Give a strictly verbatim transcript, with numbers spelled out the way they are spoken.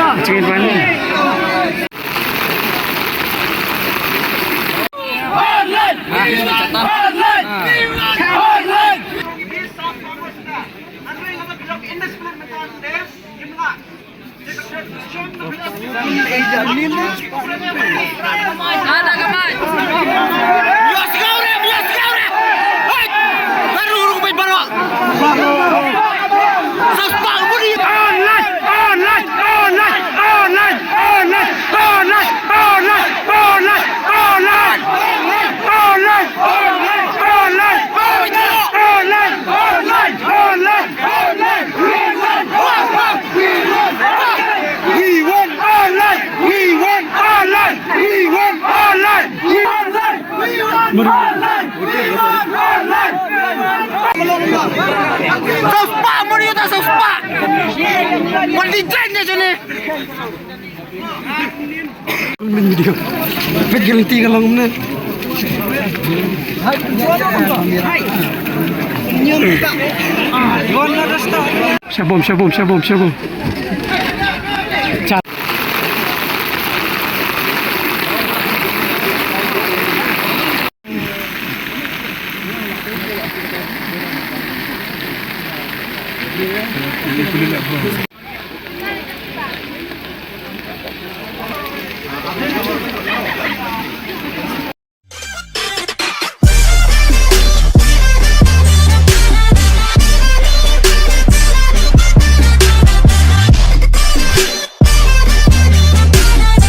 We want our life! We want our life! We want our life! We want our life! We want our life! Sospa, mari ta sospa. Mari jai ne jene. Min video. Pet guarantee ka long ne. Shabom, shabom, shabom, shabom.